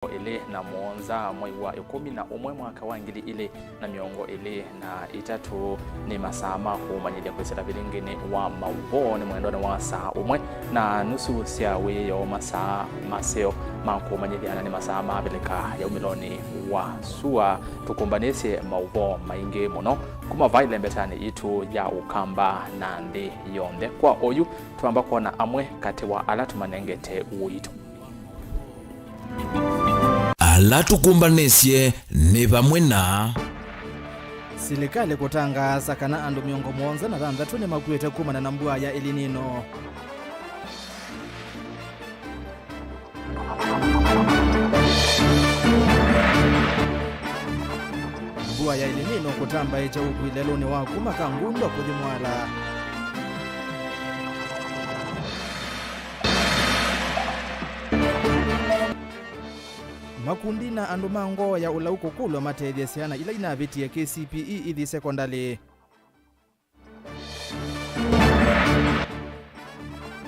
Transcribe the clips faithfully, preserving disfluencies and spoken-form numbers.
ĩlĩ na mũonza, mwei wa ĩkũmi na ũmwe, mwaka wa ngili ilĩ na mĩongo ĩlĩ na itatũ. Nĩ masaa ma kũmanyĩthya kwĩsĩla vilingĩnĩ wa maũvoo. Nĩ mwendonĩ wa saa ũmwe na nusu sya wĩoo, masaa maseo ma kũmanyĩthya, na nĩ masaa ma Avilika ya umĩlonĩ wa sua. Tũkũmbanĩsye maũvoo maingĩ mũno kuma vaa ĩlembetanĩ yitũ ya Ũkamba na nthĩ yonthe. Kwa oyu, twamba kwona amwe katĩ wa ala tũmanengete ũito. Ala tũkũmbanĩsye nĩ vamwe na. Silikalĩ kũtangaasa kana andũ mĩongo mũonza na thanthatũ nĩmakuĩte kumana na mbua ya El Nino. Mbua ya El Nino kũtambaĩkya ũkui lelũnĩ wa kuma Kangundo kũthi Mwala. Makundi na andũ ma ngoo ya ũlau kũkũlw'a matethye syana ila inavĩtie K C P E ithi sekondalĩ.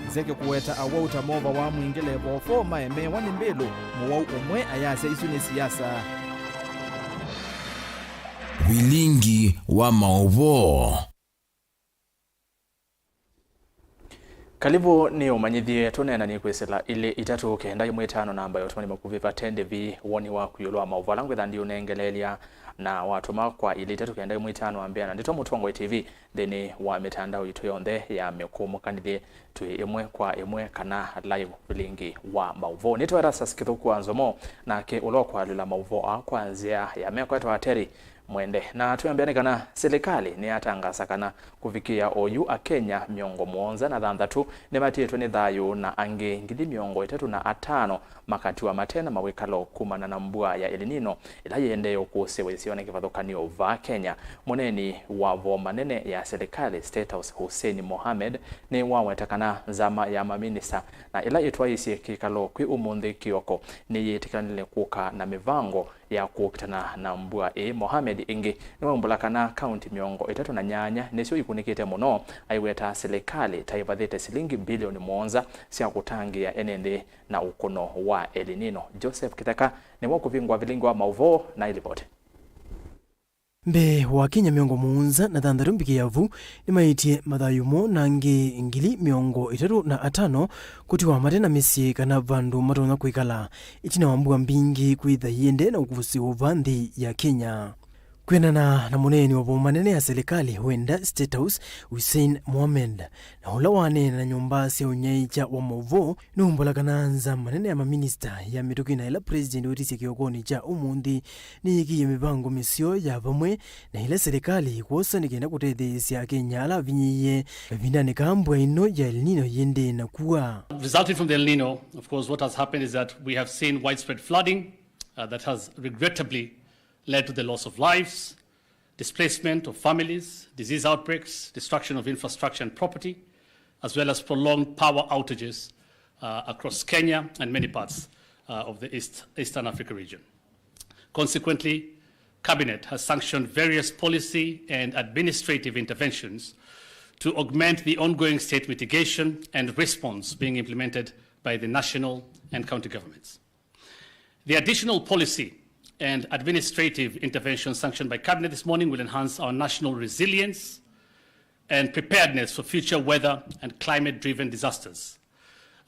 Nzeke kũweta awau ta mova wa mwingĩ level four maemewa nĩ mbĩlũ, mũwau ũmwe ayasya isu nĩ siasa. Vilingi wa maũvoo. Kalivu nĩ ũmanyĩthye, tũneenanie kwĩsĩla ilĩ itatũ kenda ĩmwe ĩtano namba ya ũtũmani makuvĩ vate ndĩvi. Woni waku ĩũlũ wa maũvoo ala ngwĩtha ndiũnengeleelya na watũma kwa ilĩ itatũ kenda ĩmwe ĩtano ambĩa na ndeto Mũtongoi T V nthĩnĩ wa mĩtandao itũ yonthe ya mĩkũmũkanĩlye. Twĩ ĩmwe kwa ĩmwe kana live vilingi wa maũvoo. Nĩtwa Erastus Kĩthũku wa Nzomo, nake ũla ũkwalĩla maũvoo aa kwa nzĩa ya meko etwa Ateri Mwende. Na twĩambĩa nĩ kana silikalĩ nĩyatangasa kana kũvikĩa oyu Akenya mĩongo mũonza na thanthatũ nĩmatiĩtwe nĩ thayũ na angĩ ngili mĩongo ĩtatũ na atano makatiwa mate na mawĩkalo kumana na mbua ya El Nino ĩla yĩendee ũkũsĩwa isionĩ kĩvathũkany'o vaa Kenya. Mũneeni wa vo manene ya silikalĩ, State House, Hussein Mohamed, nĩwaweta kana nzama ya maminista na ĩla ĩtwaĩĩsye kĩkalo kwĩ ũmũnthĩ kĩoko nĩyĩtĩkĩlanile kũka na mĩvango ya kũkitana na mbua ĩĩ. Mohamed ĩngĩ nĩwaumbũla kana kaunti mĩongo ĩtatũ na nyanya nĩsyo ikunĩkĩte mũno, aiweta silikalĩ ta ĩvathĩte silingi bilioni mũonza sya kũtangĩĩa ene nthĩ na ũkũno wa El Nino. Joseph Kĩtheka nĩwe ũkũvingũa vilingi wa maũvoo na ĩlivoti. Mbee wa Akenya mĩongo mũonza na thanthatũ mbikĩa vu nĩmaĩtye mathayũ moo, na angĩ ngili mĩongo ĩtatũ na atano kũtiwa mate na mĩsyĩ kana vandũ matonya kwĩkala, ĩtina wa mbua mbingĩ kwĩtha iendee na ũkũsĩ wa nthĩ ya Kenya. Kwĩanana na mũneeni wa vo manene ya silikalĩ wenda State House, Hussein Mohamed, na ũla waneena na nyũmba sya ũnyaĩĩkya wa maũvoo, nũmbũla kana nzama nene ya maminista ya mĩtũkĩ na ĩla President wetisye kĩokonĩ kya ũmũnthĩ nĩyĩkĩie mĩvango mĩseo ya vamwe na ĩla silikalĩ ĩkwosa nĩ kenda kũtetheesya Akenya ala avinyĩĩie kavindanĩ ka mbua ĩno ya El Nino yĩendee na kua. Resulting from the El Nino, of course, what has happened is that we have seen widespread flooding, uh, that has regrettably led to the loss of lives, displacement of families, disease outbreaks, destruction of infrastructure and property, as well as prolonged power outages, uh, across Kenya and many parts, uh, of the East, Eastern Africa region. Consequently, Cabinet has sanctioned various policy and administrative interventions to augment the ongoing state mitigation and response being implemented by the national and county governments. The additional policy and administrative interventions sanctioned by Cabinet this morning will enhance our national resilience and preparedness for future weather and climate-driven disasters,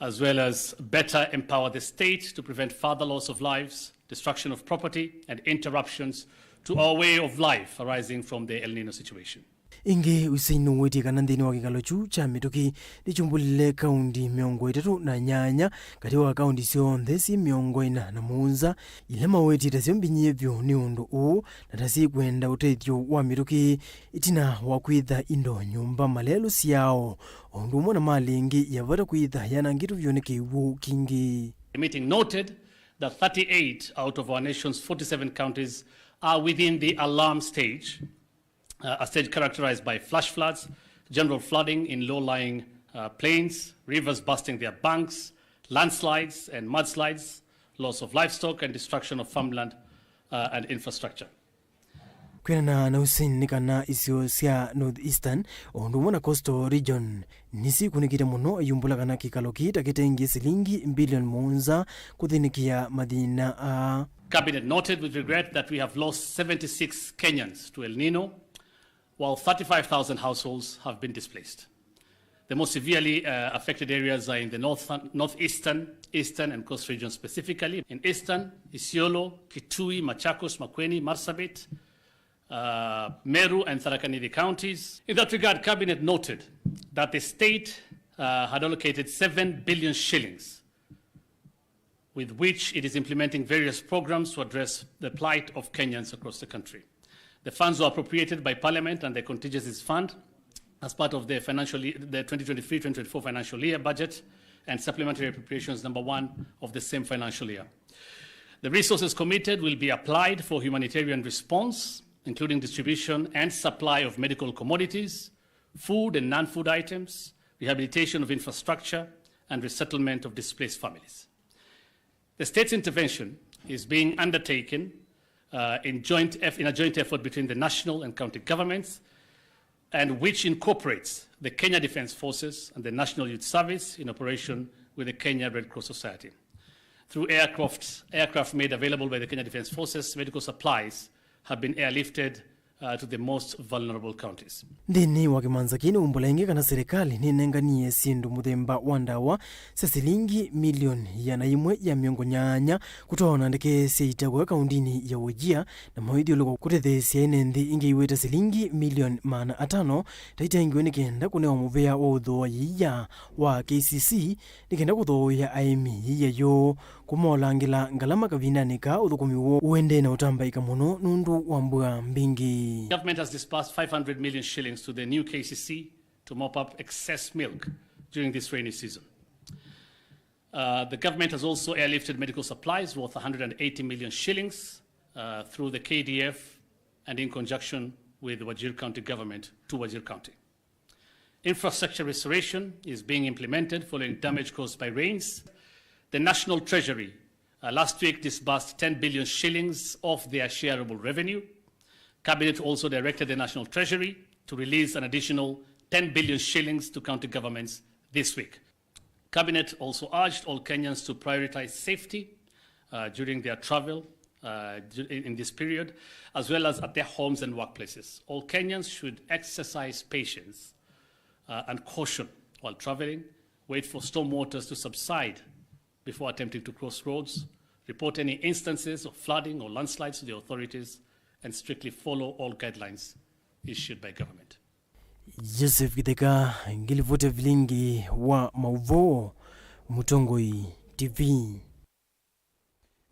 as well as better empower the state to prevent further loss of lives, destruction of property, and interruptions to our way of life arising from the El Nino situation. Ĩngĩ, Hussein nũwĩtie kana nthĩnĩ wa kĩkalo kyu kya mĩtũkĩ nĩkyumbũlile kaunti mĩongo ĩtatũ na nyanya katĩ wa kaunti syonthe syĩ mĩongo ĩna na mũonza ila mawĩtie ta syo mbinyĩe vyũ nĩ ũndũ ũũ, na ta syĩkwenda ũtethyo wa mĩtũkĩ ĩtina wa kwĩtha indo, nyũmba, malelũ syao, o ũndũ ũmwe na malĩ ĩngĩ ya vata kwĩtha yanangĩtwe vyũ nĩ kĩw'ũ kingĩ. The meeting noted that thirty-eight out of our nation's forty-seven counties are within the alarm stage, uh, a stage characterized by flash floods, general flooding in low-lying, uh, plains, rivers bursting their banks, landslides and mudslides, loss of livestock and destruction of farmland, uh, and infrastructure. Kwĩanana na Hussein nĩ kana isio sya North Eastern, o ũndũ ũmwe na Coastal Region, nĩsyĩkunĩkĩte mũno, ayumbũla kana kĩkalo kĩĩ ta kĩtengie silingi mbilioni mũonza kũthĩnĩkĩa mathĩna aa. Cabinet noted with regret that we have lost seventy-six Kenyans to El Nino, while thirty-five thousand households have been displaced. The most severely, uh, affected areas are in the north, northeastern, eastern, and coast regions specifically. In eastern, Isiolo, Kitui, Machakos, Makueni, Marsabit, uh, Meru, and Tharaka Nithi counties. In that regard, Cabinet noted that the state, uh, had allocated seven billion shillings with which it is implementing various programs to address the plight of Kenyans across the country. The funds were appropriated by Parliament and the Contingencies Fund as part of the financial ye-, the twenty twenty-three twenty twenty-four financial year budget and supplementary appropriations number one of the same financial year. The resources committed will be applied for humanitarian response, including distribution and supply of medical commodities, food and non-food items, rehabilitation of infrastructure, and resettlement of displaced families. The state's intervention is being undertaken, uh, in joint eff-, in a joint effort between the national and county governments, and which incorporates the Kenya Defence Forces and the National Youth Service in operation with the Kenya Red Cross Society. Through aircraft, aircraft made available by the Kenya Defence Forces, medical supplies have been airlifted, uh, to the most vulnerable counties. Nthĩnĩ wa kĩmanza kĩĩ nĩwumbũla ĩngĩ kana serikali nĩnenganie syĩndũ mũthemba wa ndawa sya silingi milioni ĩana yĩmwe ya mĩongo nyanya kũtwawa na ndeke sya ita kũya kaundinĩ ya Wajir, namo ithyũlũko kũtetheesya ene nthĩ ingĩ iwĩte silingi milioni maana atano ta itengiwe nĩ kenda kũnewa mũvea wa ũthooa yĩia wa K C C nĩ kenda kũthooea aĩmi yĩia yoo, kũmolangĩla ngalama kavindanĩ kaa ũthũkũmi woo ũendee na ũtambaĩka mũno nũndũ wa mbua mbingĩ. Government has disbursed five hundred million shillings to the new K C C to mop up excess milk during this rainy season. Uh, the government has also airlifted medical supplies worth one hundred and eighty million shillings, uh, through the K D F and in conjunction with the Wajir County government to Wajir County. Infrastructure restoration is being implemented following damage caused by rains. The National Treasury, uh, last week disbursed ten billion shillings of their shareable revenue. Cabinet also directed the National Treasury to release an additional ten billion shillings to county governments this week. Cabinet also urged all Kenyans to prioritize safety, uh, during their travel, uh, du-, in, in this period, as well as at their homes and workplaces. All Kenyans should exercise patience, uh, and caution while traveling, wait for storm waters to subside before attempting to cross roads, report any instances of flooding or landslides to the authorities, and strictly follow all guidelines issued by government. Joseph Githeka, ngilivoti ya vilingi wa mauvoo, Mũtongoi T V.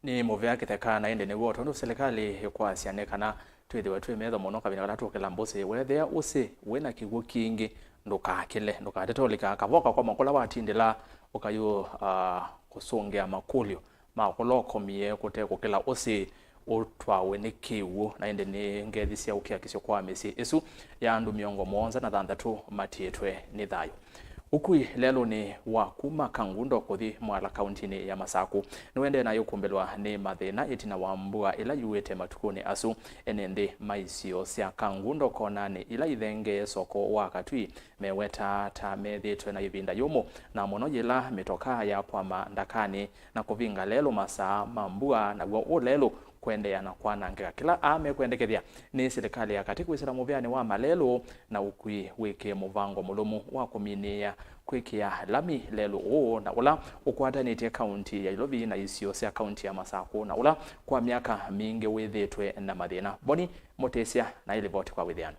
Nĩ mũvea kĩtheka na ĩndĩ nĩw'o tondũ silikalĩ ĩkwasya nĩ kana twĩthĩwe twĩ metho mũno kavinda kala tũkĩla mbũsĩ. Weethĩa ũsĩ wĩ na kĩw'ũ kingĩ, ndũkakĩle, ndũkatete ũlika kavoka kwa makũla watindĩla ũkayũ, ah, kũsũngĩa makũlyo ma kũla ũkomie kũte kũkĩla ũsĩ ũtwawe nĩ kĩw'ũ, na ĩndĩ nĩ ngethi sya ũkiakisyo kwa mĩsyĩ ĩsu ya andũ mĩongo mũonza na thanthatũ matiĩtwe nĩ thayũ. Ũkui lelũnĩ wa kuma Kangundo kũthi Mwala kauntinĩ ya Masaku nĩwendee na yũkumbĩlwa nĩ mathĩna ĩtina wa mbua ĩla yuĩte matukũnĩ asu. Ene nthĩ ma isio sya Kangundo konanĩ ila ithengee soko wa Katui mewetaa ta methĩtwe na ĩvinda yũmũ, na mũno yĩla mĩtokaa yakwama ndakanĩ na kũvinga lelũ masaa ma mbua, naw'o ũũ lelũ kũendeea na kwanangĩka. Kĩla aa mekwendekethya nĩ silikalĩ ya katĩ kwĩsĩla mũvĩanĩ wa malelũ na ũkui wĩkĩe mũvango mũlũmu wa kũminĩĩa kwĩkĩa lami lelũ ũũ na ũla ũkwatanĩtye kaunti ya Ilovi na isio sya kaunti ya Masakũ, na ũla kwa myaka mingĩ wĩthĩĩtwe na mathĩna. Boni Mũtĩsya na ĩlivoti kwa wĩthĩano.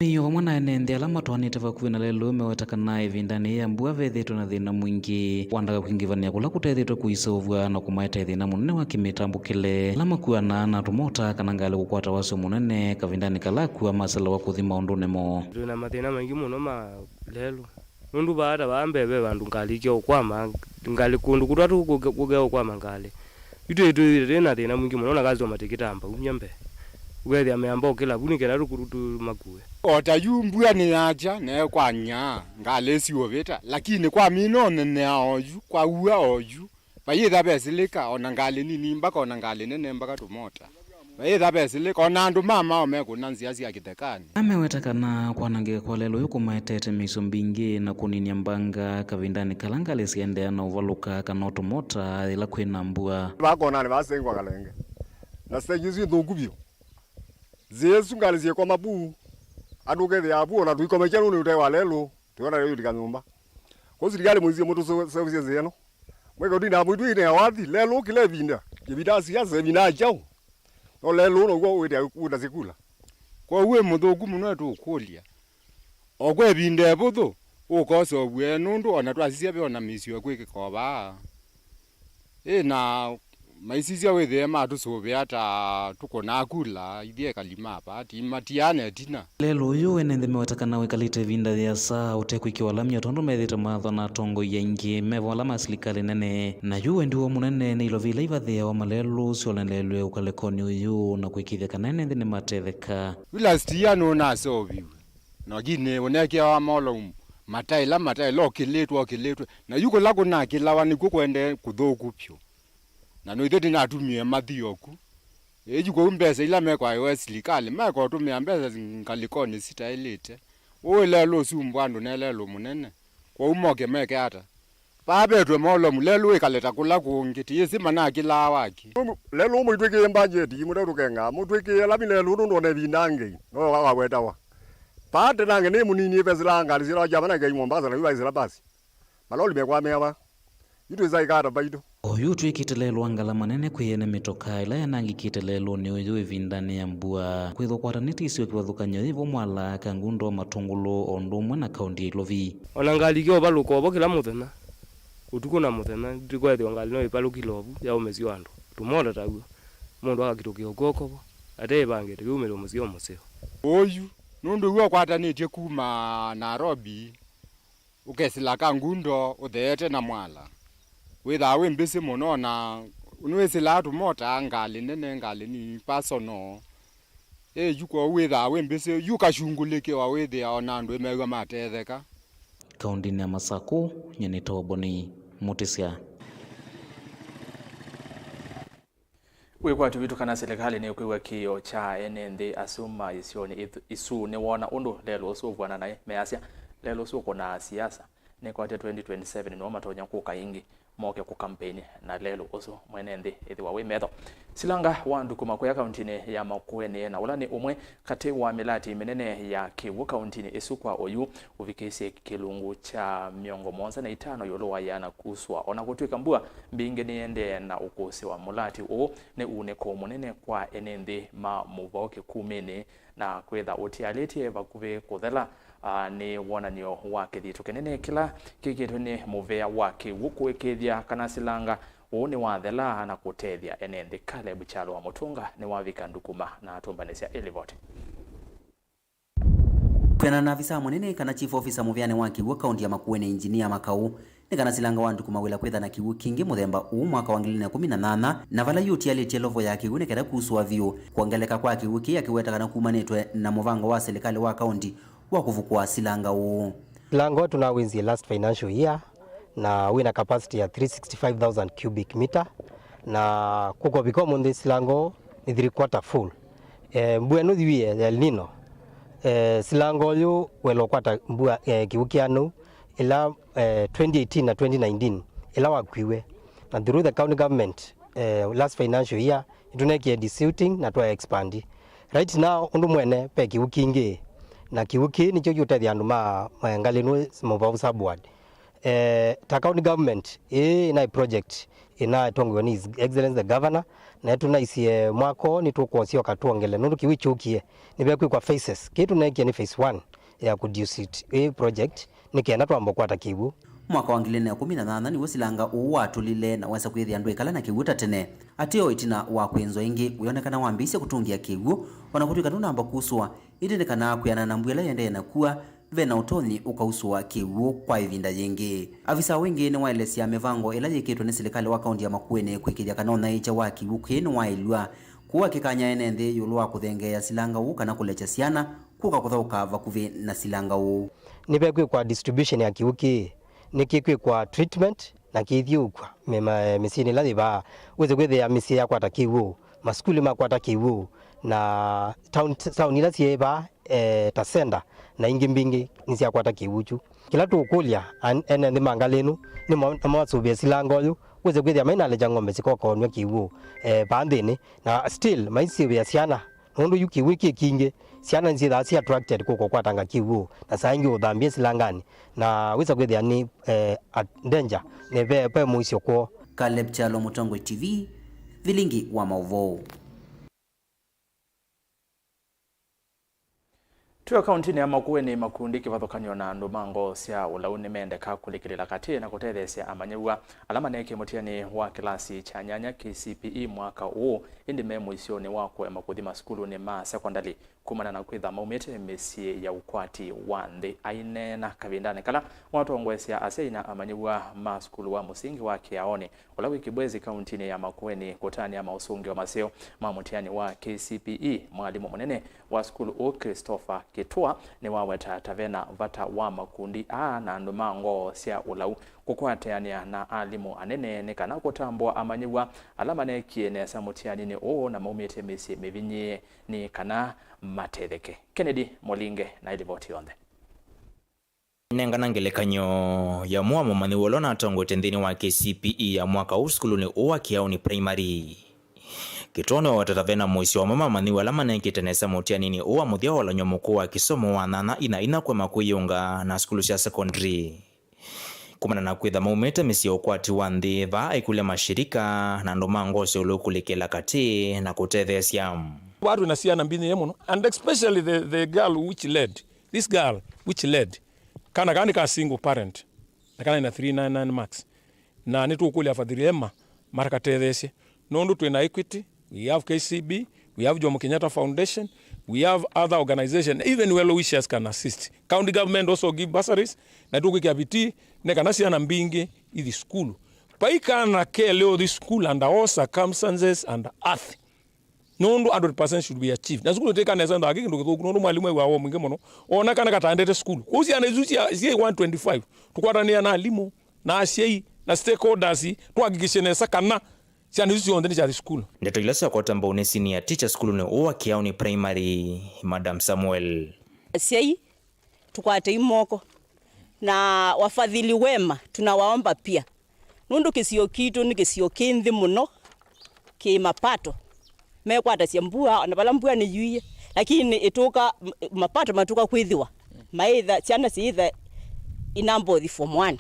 Mĩio vamwe na ene nthĩ ala matwaanĩte vakuvĩ na lelũ meweta kana ĩvindanĩ ya mbua vethĩĩtwe na thĩna mwingĩ wa ndaka kwingĩvanĩa kũla kũtethĩtwe kũiseũvw'a na kũmaete thĩna mũnene wa kĩmĩtambũkĩle, ala makuanaa na tũmota kana ngalĩ kũkwata wasyo mũnene kavindanĩ kala akua maselewa kũthi maũndũnĩ moo. Twĩ na mathĩna maingĩ mũno ma lelũ. Nũndũ vaa ta vaa mbee ve vandũ ngalĩ ikya ũkwama, ngalĩ kũndũ kũtwatũ kũke-, kũkea ũkwama ngalĩ. Yu twĩ, twĩ, twĩ na thĩna mwingĩ mũno, na kasi o matikĩtamba umya mbee. Ũkethĩa meamba ũkĩla vu nĩ kenda tũkũtũ tũmakue. O ta yu mbua nĩ yakya, na ĩkwanya, ngalĩ ĩsiũvĩta, lakini kwamina ũnenea oyu, kwaua oyu, vayĩtha vesilĩka, ona ngalĩ nini mbaka, ona ngalĩ nene mbaka tũmota. Ĩtha ve silika, o na andũ ma mao mekũna nzĩa sya kĩthekanĩ. Ameweta kana kwanangĩka kwa lelũ ũyũ kũmaetete mĩisyo mbingĩ na kũninia mbanga kavindanĩ kala ngalĩ syaendeea na ũvalũka kana ũtũmota yĩla kwĩna mbua. Vakonanĩ vasengwa kalenge. Na stage isu nthũku vyũ. Nzĩa isu ngalĩ syĩkoma vu. Andũ ũkethĩa vu, ona tũikomekya nũndũ ũte wa lelũ. Tũyona lelũ ĩtika nyũmba. Kwa silikalĩ mũisie mũtũseũvĩsye nzĩa ĩno. Mweka ũtindaa mũitũ ĩnea wathi, lelũ kĩla ĩvinda. Kĩvinda siasa, ĩvinda kyaũ. No lelũ now'o wĩte ũtasye kula. Kwoou wĩ mũthũku mũno, tũkũlya. O kwa ĩvinda ĩvũthũ, ũkosa ũvue nũndũ ona twasisya ve ona mĩisyo ĩkwĩkĩka o vaa. Ĩ na maisisya wĩthĩe matũsũvĩa ta tũkũnaa kula ithyĩ ekali ma vaa, ti matiana ĩtina. Lelũ ũyũ ene nthĩ meweta kana wĩkalĩte ĩvinda yĩasa ũtekwĩkĩwa lamya tondũ methĩĩtwe maathwa na atongoi aingĩ me vo ala ma silikalĩ nene. Na yu wendi woo mũnene nĩ ilovi ila ivathĩawa malelũ syonelelw'e ũkalĩkonĩ ũyũ na kũĩkĩĩthya kana ene nthĩ nĩmatetheka. Yu last year nũnaseũviw'e. Lakini ũnekeawa maũlou mataĩla mataĩla, okĩlĩtwe okĩlĩtwe. Na yu kũla kũnakĩlawa nĩkw'o kũendee kũthũku vyũ. Na no ithyĩ tũnatumie mathi oku. Ĩĩ yu kwoou mbesa ila mekwaĩwe silikalĩ, mekotũmĩa mbesa ngalĩkonĩ sitaĩlĩte. Ũũ lelũ ũsumbwa andũ ne lelũ mũnene. Kwoou moke meke ata? Vaa vetwe maũlou, lelũ wĩkale ta kũla kũngĩ, tĩĩsĩ manakĩlaa waki. Lelũ mũitwĩkĩe mbanjeti, mũte tũkenga, mũtwĩkĩe lami lelũ nũndũ ona ĩvinda ngei, no wawetawa. Vaa tenange nĩ mũnini ĩvesĩlaa ngalĩ syĩtawa Java na Ngai Mombasa, na yu vaisĩla basi. Maloli mekwamĩa va? Yu twĩsa ĩkata vaitũ. Oyu ũtw'ĩkĩte lelũ wa ngalama nene kwĩ ene mĩtokaa ĩla yanangĩkĩte lelũnĩ ũyũ ĩvindanĩ ya mbua. Kwĩthwa kwatanĩte isio kĩvathũkany'o yĩ vo Mwala, Kangundo, Matũngũlũ, o ũndũ ũmwe na kaũntĩ ya Ilovi. Ona ngalĩ ikeũvalũka ovo kĩla mũthenya, ũtukũ na mũthenya, ndikwethĩwa ngalĩ no ĩvalũkile ovu yaũmĩsya andũ. Tũmota taw'o, mũndũ akakitũkĩa ũkw'oko vo, ate ĩvangĩte kĩumĩlyo mũseo mũseo. Ũyu, nũndũ w'o ũkwatanĩtye kuma Nairobi, ũkesĩla Kangundo ũtheete na Mwala. Wĩthaa wĩ mbĩsĩ mũno, na nĩwĩsĩlaa tũmotaa ngalĩ nene, ngalĩ nini, personal. Ĩ, yu kwoou wĩthaa wĩ mbĩsĩ, yu kashungulĩkĩwa wĩthĩa ona andũ ĩmew'a matetheka. Kaũntĩnĩ ya Masakũ, nyie nĩtawa Boni Mũtĩsya. Wĩkwatyo witũ kana silikalĩ nĩkwĩw'a kĩĩo kya ene nthĩ asu ma isionĩ ith-, isu nĩwoona ũndũ lelũ ũsu ũvw'ana naĩ, measya, lelũ ũsu ũkũnaa siasa, nĩkwatya twenty twenty-seven nĩmo matonya kũka ĩngĩ, moke kũkampeini na lelũ ũsu mwene nthĩ ĩthĩwa wĩ metho. Silanga wa Ndukuma kũya kaũntĩnĩ ya Makueni, na ũla nĩ ũmwe katĩ wa mĩlatĩ mĩnene ya kĩw'ũ kaũntĩnĩ ĩsu kwa oyu, ũvikĩĩsye kĩlungu kya mĩongo mũonza na itano ĩũlũ wa ĩana kuswa. O na kũtw'ĩka mbua mbingĩ nĩyĩendee na ũkũsĩwa, mũlatĩ ũũ nĩ uunĩko mũnene kwa ene nthĩ ma mũvao kĩkumĩnĩ, na kwĩtha ũtialĩtye vakuvĩ kũthela, aa, nĩ wonany'o wa kĩthito kĩnene kĩla kĩkĩtwe nĩ mũvea wa kĩw'ũ kũĩkĩĩthya kana silanga ũũ nĩwathela na kũtethya ene nthĩ. Caleb Kyalo wa Mũtũnga nĩwavika Ndukuma na atũmbanĩsya ĩlivoti. Kwĩanana na avisaa mũnene kana chief officer mũvĩanĩ wa kĩw'ũ kaũntĩ ya Makueni, Engineer Makau, nĩ kana silanga wa Ndukuma wĩla kwĩtha na kĩw'ũ kingĩ mũthemba ũũ mwaka wa ngili ilĩ na ĩkũmi na nyanya, na vala yu ũtialĩtye level ya kĩw'ũ nĩ kenda kusũa vyũ. Kwongeleka kwa kĩw'ũ kĩĩ akĩweta kana kumanĩtwe na mũvango wa silikalĩ wa kaũntĩ wa kũvukũa silanga ũũ. Silanga ũũ tũnawĩnzie last financial year, na wĩna capacity ya three sixty-five thousand cubic meter, na kũkovika ũmũnthĩ silanga ũũ nĩ three quarter full. Eh, mbua ĩno yĩu ya El Nino, eh, silanga ũyũ wela ũkwata mbua, eh, kĩw'ũ kĩanĩu ĩla, eh, twenty eighteen na twenty nineteen ĩla wakuiwe, na through the county government, eh, last financial year nĩtũnekie desilting na twa expand. Right now ũndũ mwene ve kĩw'ũ kingĩ, na kĩw'ũ kĩĩ nĩkyo kĩũtethya andũ ma, ma ngalĩ nũ mũvau subward. Eh, ta county government, ĩĩ ĩnaĩ project ĩnatongoew'a nĩ His Excellency the Governor, na tũnaisye mwaka ũũ nĩtũkwosyoka twongele, nũndũ kĩw'ũ kyũkie, nĩvekwĩkwa phases. Kĩĩ tũneekie nĩ phase one ya kũdesilting ĩĩ project, nĩ kenda twamba kwata kĩw'ũ. Mwaka wa ngili ilĩ na ĩkũmi na nyanya nĩw'o silanga ũũ watũlile na wesa kwĩthĩa ndwĩkala na kĩw'ũ ta tene. Ateo ĩtina wa kwĩnzwa ĩngĩ, wĩonekana wambĩĩsye kũtũngĩa kĩw'ũ, o na kũtw'ĩka ndũnamba kusũa, ĩndĩ nĩ kana kwĩanana na mbua ĩla ĩendee na kua, ve na ũtonyi ũkausũa kĩw'ũ kwa ĩvinda yĩngĩ. Avisaa wingĩ nĩwaelesya mĩvango ĩla yĩkĩtwe nĩ silikalĩ wa kaũntĩ ya Makueni kwĩkĩĩthya kana ũnyaĩĩkya wa kĩw'ũ kĩĩ nĩwaĩlw'a, kũu akĩkany'a ene nthĩ ĩũlũ wa kũthengeea silanga ũũ kana kũlekya syana kũka kũthaũka vakuvĩ na silanga ũũ. Nĩvekwĩkwa distribution ya kĩw'ũ kĩĩ, nĩkĩkwĩkwa treatment na kĩithyũũkw'a mĩ-, ma-, mĩsyĩnĩ ĩla yĩ vaa. Wĩsĩ kwĩthĩa mĩsyĩ yakwata kĩw'ũ, Masukulu makwata kĩw'ũ, na town, town ila syĩ vaa, eh, ta center na ingĩ mbingĩ nĩsyakwata kĩw'ũ kyu. Kĩla tũũkũlya an-, ene nthĩ ma ngalĩ ĩno nĩmo-, nĩmasũvĩe silanga ũyũ, wĩse kwĩthĩa mainalĩkya ng'ombe sikokonw'a kĩw'ũ, eh, vaa nthĩnĩ, na still maisũvĩa syana. Nũndũ yu kĩw'ũ kĩ kingĩ, syana nĩsyĩthaa syĩ attracted kũka ũkwatanga kĩw'ũ, na saa ingĩ ũthambie silanganĩ, na wĩsa kwĩthĩa nĩ, eh, at danger, nĩ ve, ve mũisyo kwoo. Caleb Kyalo, Mũtongoi T V, Vilingi wa Maũvoo. Twĩ o kauntinĩ ya Makueni, makundi kĩvathũkany'o na andũ ma ngoo sya ũlau nĩmendeka kũlikĩlĩla katĩ na kũtetheesya amanyĩw'a ala maneekie mũtiani wa kĩlasi kya nyanya K C P E mwaka ũũ, ĩndĩ me mũisyonĩ wa kũema kũthi masukulunĩ ma sekondalĩ kumana na kwĩtha maumĩte mĩsyĩ ya ũkwati wa nthĩ. Aineena kavindanĩ kala watongoesya asyai na amanyĩw'a ma sukulu wa mũsingi wa Kĩaonĩ, ũla wĩ Kibwezi, kauntinĩ ya Makueni, kũtanĩa maũsũngĩo maseo ma mũtiani wa K C P E, mwalimũ mũnene wa sukulu ũũ, Christopher Kĩtũa, nĩwaweta ta ve na vata wa makundi aa na andũ ma ngoo sya ũlau kũkwatanĩa na alimũ anene nĩ kana kũtambũa amanyĩw'a ala maneekie nesa mũtianinĩ ũũ na maumĩte mĩsyĩ mĩvinyĩĩe nĩ kana matetheke. Kennedy Mũlinge na ĩlivoti yonthe. Nengana ngelekany'o ya ũmwe wa mũmanyĩw'a ũla ũnatongoetye nthĩnĩ wa K C P E ya mwaka ũũ sukulunĩ ũũ wa Kĩaũnĩ Primary. Kĩtũa nĩwaweta ta ve na mũisyo wa amwe ma amanyĩw'a ala manekĩte nesa mũtianinĩ ũũ wa mũthya wa ũlany'o mũkũũ wa kĩsomo wa nyanya inya inya kũema kwĩyĩunga na sukulu sya secondary. Kumana na kwĩtha maumĩte mĩsyĩ ya ũkwati wa nthĩ, vaa aikũlya mashirika na andũ ma ngoo sya ũlau kũlikĩla katĩ na kũtetheesya. Vaa twĩ na syana mbinyĩĩe mũno, and especially the, the girl which led, this girl which led. Kana kaa nĩ ka single parent, na kana ĩna three nine nine marks. Na nĩtũkũlya afadhali ema matakatetheesye, nũndũ twĩ na Equity, we have K C B, we have Jomo Kenyatta Foundation, we have other organization, even well wishers can assist. County government also give bursaries, na tũkwĩkĩa vitii nĩ kana syana mbingĩ ithi sukulu. Vai kana kelĩ ũthi sukulu under all circumstances and earth. Nũndũ hundred percent should be achieved. Na sukulu ĩtĩka nesa, nthaki kĩndũ kĩthũku, nũndũ mwalimũ ewaa woo mwingĩ mũno, ona kana katandete sukulu. Kwoou syana isu sya, sya one twenty-five, tũkwatanĩa na alimũ, na asyai, na stakeholders, twahakikishe nesa kana syana isu syonthe nĩsyathi sukulu. Ndeto ila syakwata mbau nĩ senior teacher sukulunĩ ũũ wa Kĩaũnĩ Primary, Madam Samuel. Asyai, tũkwatei moko, na wafadhili wema tunawaomba pia, nũndũ kĩsio kitũ nĩ kĩsio kĩ nthĩ mũno kĩ mapato. Mekwatasya mbua, ona vala mbua nĩyuie, lakini ĩtũka, m-, mapato matũka kwĩthĩwa maĩtha, syana siĩtha inambothi form one.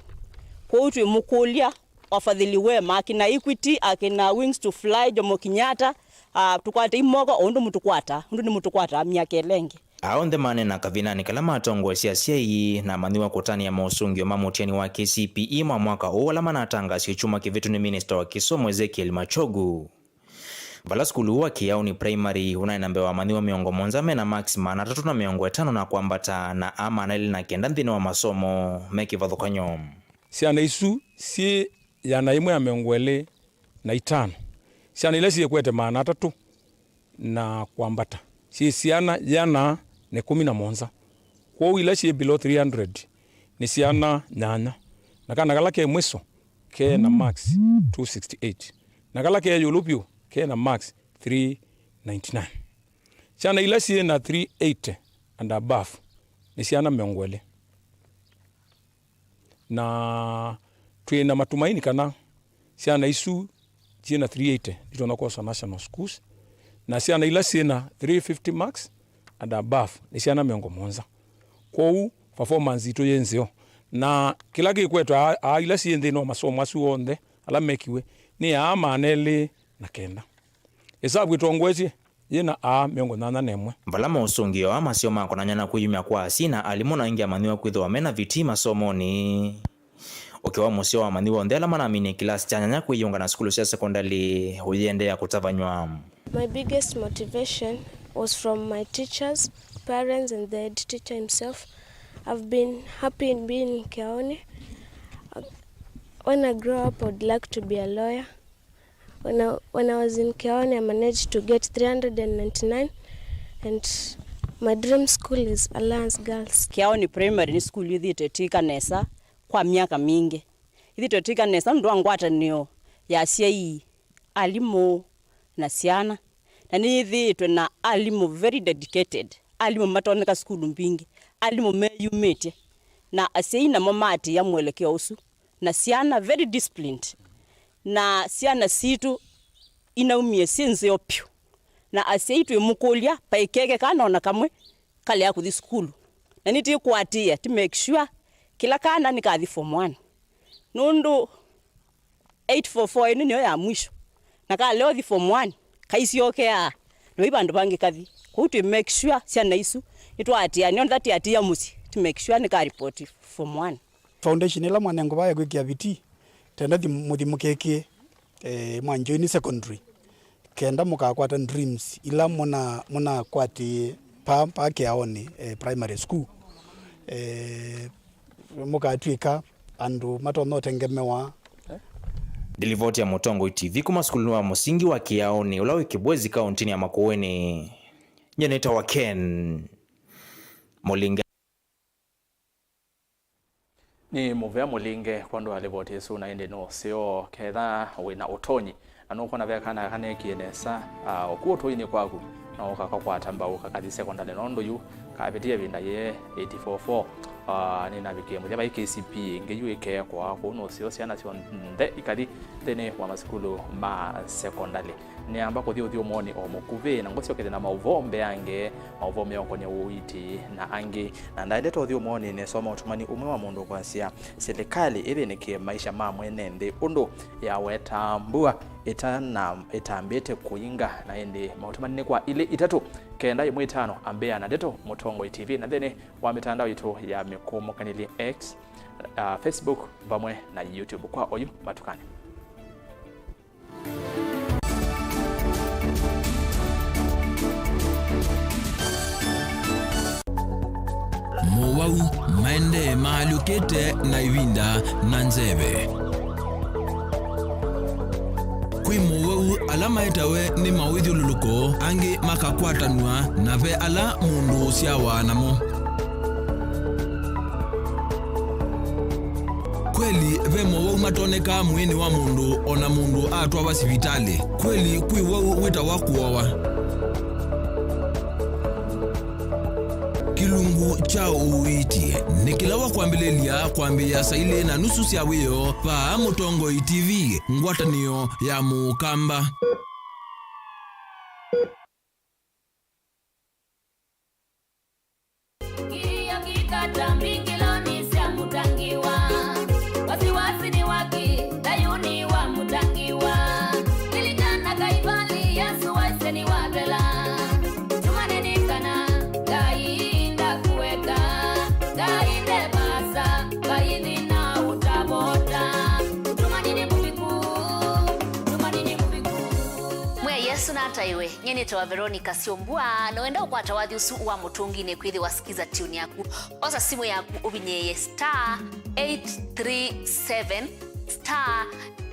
Kwoou twĩmũkũlya wafadhili wema, akina Equity, akina Wings to Fly, Jomo Kenyatta, ah, tũkwatei moko o ũndũ mũtũkwata, ũndũ nĩmũtũkwataa myaka ĩla ĩngĩ. Aa onthe maneena kavindanĩ kala matongoesye asyai na amanyĩw'a kũtanĩa maũsũngĩo ma mũtiani wa K C P E ma mwaka ũũ ala manatangaasiwe kyumwa kĩvĩtu nĩ minista wa kĩsomo Ezekiel Machogu. Vala sukulu ũũ wa Kĩaũnĩ Primary ũnaĩ na mbee wa amanyĩw'a mĩongo mũonza me na marks maana atatũ na mĩongo ĩtano na kwambata, na aa maana elĩ na kenda nthĩnĩ wa masomo me kĩvathũkany'o. Syana isu syĩ ĩana yĩmwe ya mĩongo ĩlĩ na itano. Syana ila syĩkwete maana atatũ na kwambata syĩ syana ĩana na ĩkũmi na mũonza. Kwoou ila syĩ below three hundred nĩ syana nyanya, na kana kala ke mwĩso ke na marks two sixty-eight, na kala ke ĩũlũ vyũ ke na marks three ninety-nine. Syana ila syĩ na three eighty and above nĩ syana mĩongo ĩlĩ. Na twĩ na matumaini kana syana isu syĩ na three eighty nitonya kwosa national schools, na syana ila syĩ na three fifty marks and above nĩ syana mĩongo mũonza. Kwoou performance yitũ yĩ nzeo, na kĩla kĩkwetwa aa, aa ila syĩ nthĩnĩ wa masomo asu onthe ala mekiwe nĩ aa maana elĩ na kenda. Ĩsavu ĩtongoesye yĩ na aa mĩongo nyanya na ĩmwe. Vala maũsũngĩo aa maseo makonany'a na kwĩyumya kwa asyai na alimũ na aingĩ amanyĩw'a kwĩthĩwa me na vitii masomonĩ, ũkĩ wa mũseo wa amanyĩw'a onthe ala manaminie kĩlasi kya nyanya kwĩyĩunga na sukulu sya sekondalĩ ũyĩendeea kũtavanywa. My biggest motivation was from my teachers, parents and the head teacher himself. I've been happy in being in Kiaoni. When I grow up, I'd like to be a lawyer. When I, when I was in Kiaoni, I managed to get three hundred and ninety-nine, and my dream school is Alliance Girls. Kiaoni Primary nĩ sukulu ĩthĩĩtwe ĩtw'ĩka nesa kwa myaka mingĩ. Ĩthĩĩtwe ĩtw'ĩka nesa nũndũ wa ngwatanĩo ya asyai, alimũ, na syana. Na nĩyĩthĩĩtwe na alimũ very dedicated, alimũ matonyeka sukulu mbingĩ, alimũ meyumĩtye, na asyai namo maatĩĩa mwelekeo ũsu, na syana very disciplined, na syana sitũ inaumie syĩ nzeo pyũ, na asyai twĩmũkũlya paĩ keke kana ona kamwe kalea kũthi sukulu. Na nĩtĩkũatĩĩa, tĩ make sure kĩla kana nĩkathi form one. Nũndũ eight four four ĩno nĩyo ya mwisho. Na kalea ũthi form one, kaisyokeaa, na vai vandũ vangĩ kathi. Kwoou twĩ make sure syana isu nĩtwaatĩĩa, nĩyo ndatĩatĩĩa mũsyĩ, tĩ make sure nĩka report form one. Foundation ĩla mwanengũ vae kwĩkĩa vitii, tenda thi-, mũthi mũkĩkĩe, eh, mwa Njoini Secondary, kenda mũkakwata dreams ila mũna-, mũnakwatĩĩe pa, pa Kĩaonĩ, eh, Primary School. Eh, mũkatw'ĩka andũ matonya ũtengemewa. Nĩ livoti ya Mũtongoi T V kuma sukulunĩ wa mũsingi wa Kĩaonĩ, ũla wĩ Kĩbwezi, kaũntĩnĩ ya Makueni. Nyie nĩtawa Ken Mũlinga. Nĩ mũvea mũlinge kwondũ wa livoti ĩsu, na ĩndĩ nĩ ũseo ketha wĩ na ũtonyi na nũkwona ve kana kaneekie nesa, ah, ũku ũtũinĩ kwaku, no ũkakakwata mbau kakathi sekondalĩ, nũndũ yu kavĩtie ĩvinda yĩĩ eight four four. Ah, nĩnavikie mũthya vai K C P ĩngĩ yu ĩkeekwa kũu nũseo syana syonthe ikathi nthĩnĩ wa masukulu ma sekondalĩ. Nĩamba kũthi ũthyũmũonĩ o mũkuvĩ, na ngũsyokethya na maũvoo mbeange, maũvoo meũkonya ũiiti na angĩ. Na ndaendete ũthyũmũonĩ, nĩsoma ũtũmani ũmwe wa mũndũ ũkwasya, silikalĩ ĩthĩnĩkĩe maisha ma mwene nthĩ ũndũ yawetaa mbua ĩtana-, ĩtambĩte kũinga, na ĩndĩ maũtũmani nĩ kwa ilĩ itatũ, kenda ĩmwe itano, ambĩa na ndeto Mũtongoi T V, na nthĩnĩ wa mĩtandao yitũ ya mĩkũmũkanĩlye, X, ah, Facebook, vamwe na YouTube. Kwa oyu, matukanĩ. Mowau maendee maalyũkĩte na ĩvinda na nzeve. Kwĩ mowau ala maetawe nĩ mawĩthyũlũlũko, angĩ makakwatanw'a, na ve ala mũndũ ũsyawa namo. Kweli, ve mowau matonekaa mwĩĩnĩ wa mũndũ o na mũndũ atwawa sivitalĩ. Kweli, kwĩ wau wĩtawa kũowa. Kĩlungu kya ũiiti nĩ kĩla wa kwambĩlĩlya kwambĩĩa saa ilĩ na nusu sya wĩoo vaa Mũtongoi T V, ngwatanĩo ya Mũkamba. Kiyo kikata mbingiloni sya Mutangiwa. Wasiwasi ni waki, Dayuni wa Mutangiwa. Ilikana kaivali, Yesu waisye ni wathela. Tumaneni kana, Ngai ndakueka, Ngai ndevasa, Ngai thina utavota. Tumanini muviku, tumanini muviku. Mwĩa Yesu nataiwe. Nyie nĩtawa Veronica Syombua, na wenda ũkwata wathi ũsu wa Mũtũnginĩ kwĩthĩwa Skiza Tune yaku. Osa simũ yaku ũvinyĩĩe star eight three seven star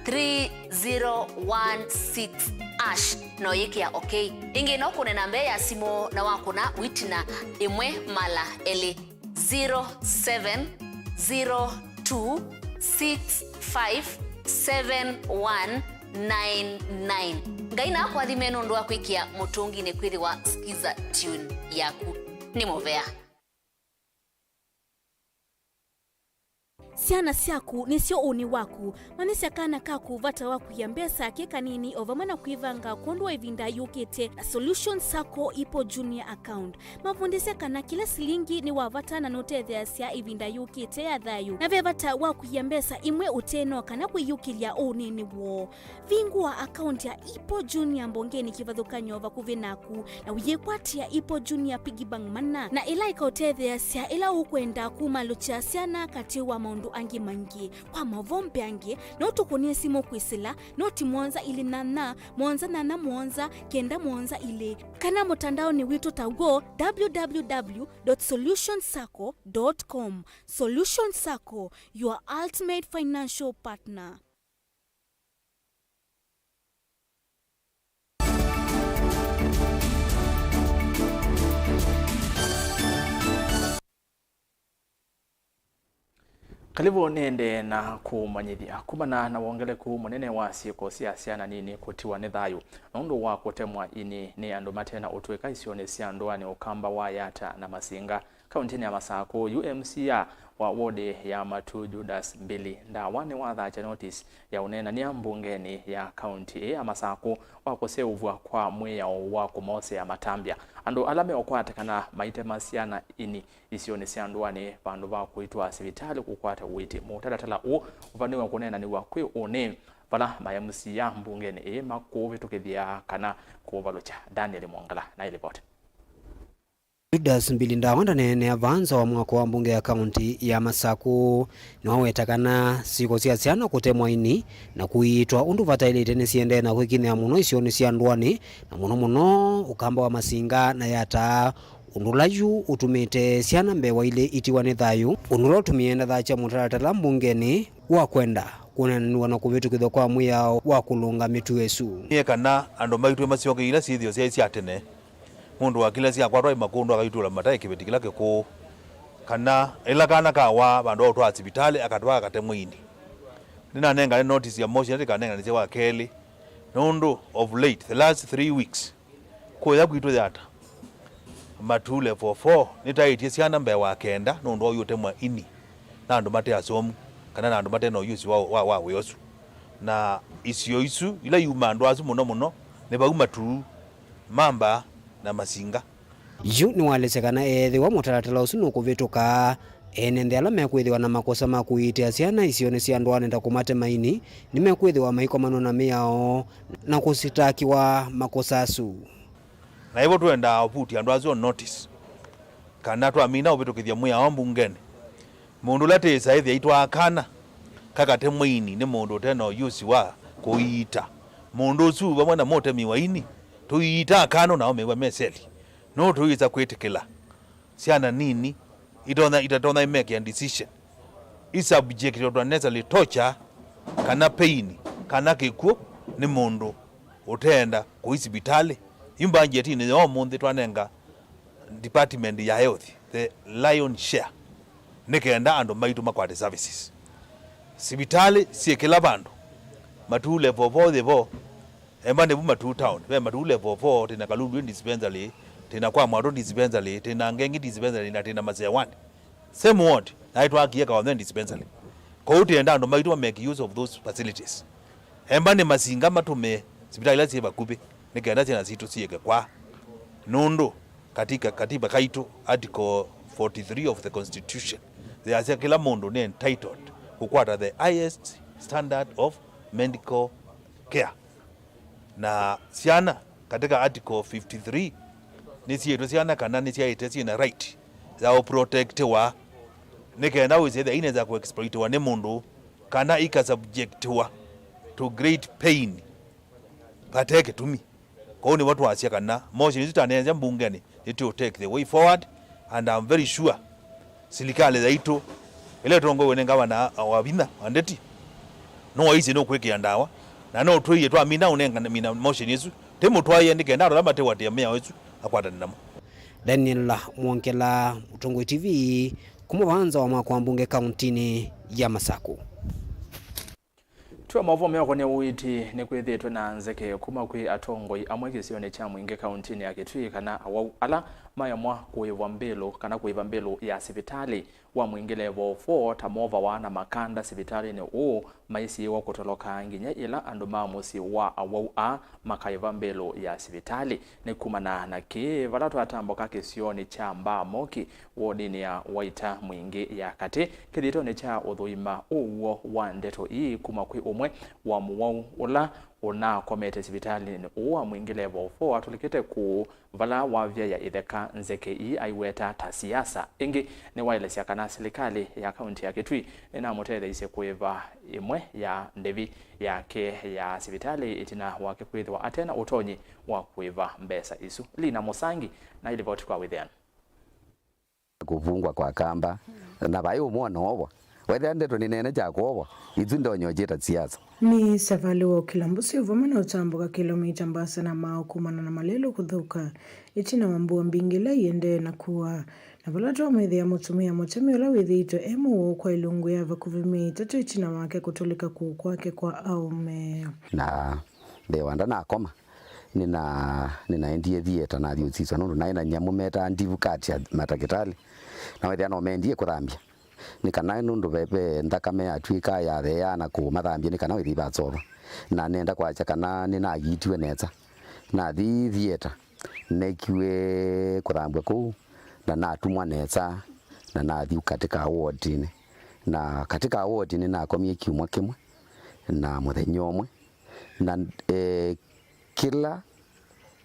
three zero one six hash, na ũyĩkĩa OK. Ĩngĩ no kũne namba ya simũ na wakũna wĩtina ĩmwe mala elĩ. Zero seven zero two six five seven one nine nine. Ngai nakũathime nũndũ wa kwĩkĩa Mũtũnginĩ kwĩthĩwa Skiza Tune yaku. Nĩ mũvea. Syana syaku nĩsyo ũnĩ waku. Manyĩsya kana kaku vata wa kũia mbesa ke kanini, o vamwe na kwĩvanga kwondũ wa ĩvinda yũkĩte na Solution Sacco Ipo Junior Account. Mavundĩsye kana kĩla silingi nĩ wa vata na nũtetheeasya ĩvinda yũkĩte ya thayũ, na ve vata wa kũia mbesa imwe ũte no kana kwĩyũkĩlya ũnĩnĩ woo. Vingũa akaunti ya Ipo Junior mbongenĩ kĩvathũkany'o vakuvĩ naku, na ũyĩkwatĩa Ipo Junior Piggy Bank mana, na ĩla ĩkaũtetheeasya ĩla ũkwenda kumalũkya syana katĩ wa maũndũ angĩ maingĩ. Kwa maũvoo mbeange, no tũkũnĩe simũ kwĩsĩla noti mũonza ilĩ nyanya, mũonza nyanya mũonza, kenda mũonza ilĩ, kana mũtandaonĩ witũ ta w'o, www dot solution sacco dot com. Solution Sacco, your ultimate financial partner. Kalĩvu nĩendee na kũmanyĩthya. Kumana na wongeleku mũnene wa syĩko sya syana nini kũtiwa nĩ thayũ nũndũ wa kũtemwa ini nĩ andũ mate na ũtũĩka isionĩ sya ndũanĩ Ũkamba wa Yata na Masinga, kauntinĩ ya Masakũ, yu M C A wa wodi ya Matu Judas Mbili Ndawa nĩwathakya notisi ya ũneenany'a mbungenĩ ya kaunti ĩĩ ya Masakũ wa kũseũvw'a kwa mwĩao wa kũmosea matambya andũ ala meũkwata kana maitema syana ini isionĩ sya ndũanĩ vandũ va kũitwaa sivitalĩ kũkwata ũiiti. Mũtalatala ũũ ũvanĩwe kũneenanĩw'a kwĩ ũnĩ vala ma M C A mbungenĩ ĩĩ makũvĩtũkĩthya kana kũũvalũkya. Daniel Mwongela na ĩlivoti. Judas Mbili Ndawa ndaneenea vaa nza wa mwako wa mbunge ya kaunti ya Masakũ. Nĩwaweta kana syĩko sya syana kũtemwa ini na kũiitwa ũndũ vataĩlĩte nĩsiendee na kwĩkinyĩa mũno isionĩ sya ndũanĩ, na mũno mũno Ũkamba wa Masinga na Yata, ũndũ ũla yu ũtumĩte syana mbee wa ilĩ itiwa nĩ thayũ, ũndũ ũla ũtumie ndathakya mũtalatala mbungenĩ wa kwenda kũneenanĩw'a na kũvĩtũkĩthw'a kwa mwĩao wa kũlũnga mĩtuo ĩsu. Nĩe kana andũ maitũ masyoke ila syĩthĩo syaĩ sya tene, mũndũ wakĩla syakwatwa ĩ makũndũ akaitũla mataĩ kĩveti kĩla kĩkũũ, kana ĩla kana kawaa vandũ va ũtwaa sivitalĩ akatwaa katemwe ini. Nĩnanengane notice ya motion ĩla ĩkanenganĩsya wa kelĩ, nũndũ of late, the last three weeks, kũya kwitũ Yata, Matu level four nĩtaĩtye syana mbee wa kenda nũndũ wa ũtemwa ini na andũ mate asomu kana na andũ mate na ũyũsi wa, wa, wa wĩa ũsu. Na isio isu ila iumaa andũ asu mũno mũno nĩ vau Matu, Mamba na Masinga. Yu nĩwaelesya kana ethĩwa mũtalatala ũsu nũkũvĩtũka, ene nthĩ ala mekwĩthĩwa na makosa ma kũiitĩa syana isionĩ sya ndũanĩ ta kũmatema ini nĩmekwĩthĩwa maikomanw'a na mĩao na kũsitakĩwa makosa asu. Na ĩvo twendaa ũvutia andũ asu on notice kana twamina ũvĩtũkĩthya mwĩao mbungenĩ, mũndũ ũla tĩĩsa ĩthĩa aitwaa kana kakatemwe ini nĩ mũndũ ũte na ũyũsi wa kũiita, mũndũ ũsu vamwe na mũtemi wa ini tũiitaa kana nao mew'a me seli. Nũũ tũyĩsa kwĩtĩkĩla syana nini itonya, itatonya imekea decision, i subject to unnecessary torture kana pain kana kĩkw'ũ nĩ mũndũ ũteenda kũi sivitalĩ? Yu mbanjetinĩ ya ũmũnthĩ twanenga department ya health the lion share nĩ kenda andũ maitũ makwate services. Sivitalĩ syĩ kĩla vandũ, Matu level four yĩ vo, Emba nĩvu Matu town, ve Matu level four, twĩna Kalulu dispensary, twĩna kwa Mwatũ dispensary, twĩna Ngengi dispensary, na twĩna Masewani. Same ward, naĩ twakie Kaonye dispensary. Kwoou twĩenda andũ maitũ ma make use of those facilities. Emba nĩ Masinga matũmĩe sivitalĩ ila syĩ vakuvĩ nĩ kenda syana sitũ siĩke kwa. Nũndũ katika katiba kaitũ, article forty-three of the constitution, yasya kĩla mũndũ nĩ entitled kũkwata the highest standard of medical care. Na syana, katika article fifty-three, nĩsiĩtwe syana kana nĩsyaĩte syĩna right ya ũprotectiwa, nĩ kenda wĩsĩ ethĩa inesa kũexploitiwa nĩ mũndũ kana ikasubjectiwa to great pain vate kĩtumi. Kwoou nĩvo twasya kana motion isu taneenza mbungenĩ, it will take the way forward, and I'm very sure silikalĩ yaitũ ĩla ĩtongoew'e nĩ ngavana wa vinya wa ndeti, nũwaisye nũkwĩkĩa ndawa, na nũtwĩie twamina ũnengane mina motion ĩsu, tĩmũtwaĩe nĩ kenda andũ ala mateũatĩĩa mĩao ĩsu akwatane namo. Daniel Mwongela, Mũtongoi T V, kuma vaa nza wa mwako wa mbunge kauntinĩ ya Masakũ. Twĩ maũvoo meũkonĩa ũiiti, nĩkwĩthĩĩtwe na nzeke kuma kwĩ atongoi amwe kĩsionĩ kya Mwingĩ kauntinĩ ya Kitui kana awau ala maemwa kũĩvwa mbĩlũ kana kũĩva mbĩlũ ya sivitalĩ wa Mwingĩ Level four ta movawa na makanda sivitalĩnĩ ũũ maisiĩĩwa kũtoloka nginya ĩla andũ ma mũsyĩ wa awau aa makaĩva mbĩlũ ya sivitalĩ. Nĩ kumana na kĩĩ, vala twatambũka kĩsionĩ kya Mbaa Moki, wodinĩ ya Waita Mwingĩ ya katĩ, kĩthitũnĩ kya ũthũima ũw'o wa ndeto ii kuma kwĩ ũmwe wa mũwau ũla ũnakomete sivitalĩnĩ ũũ wa Mwingĩ Level four atũlĩkĩte kũũ, vala wavyaĩa itheka nzeke ii aiweta ta siasa. Ĩngĩ, nĩwaelesya kana silikalĩ ya kaunti ya Kitui nĩnamũtetheeisye kũĩva ĩmwe ya ndĩvi yake ya sivitalĩ ĩtina wake kwĩthĩwa ate na ũtonyi wa kũĩva mbesa isu. Lina Mũsangi na ĩlivoti kwa wĩthĩano. Kũvungwa kwa kamba, na vai ũmwe ũnoovwa. Wethĩa ndeto nĩ nene kya kwoovwa, ithu ndonyo kyĩta siasa. Nĩ savalĩ wa ũkĩla mbũsĩ vamwe na ũtambũka kĩlomita mbasa na maaũ kumana na malelũ kũthũka ĩtina wa mbua mbingĩ ĩla iendee na kua, na vala twamwĩthĩa mũtumĩa mũtemi ũla wĩthĩĩtwe e mũwau kwa ilungu ya vakuvĩ myei ĩtatũ ĩtina wake kũtũlĩka kũũ kwake kwa aũme. Na mbee wa ndanakoma, nĩna nĩnaendie thieta nathi ũsiswa nũndũ naĩ na nyamũ metaa ndivu kati ya matakĩtalĩ, na wethĩa no mendie kũthambya nĩ kana nũndũ ve, ve nthakame yatw'ĩka yatheea na kũmathambya nĩ kana wĩthĩe ivasova. Na nenda kwasya kana nĩnagiitiwe nesa. Nathi thieta, nekiwe kũthambw'a kũu, na natumwa nesa, na nathi katika wodinĩ. Na katika wodinĩ nakomie kyumwa kĩmwe na mũthenya ũmwe, na eh, kĩla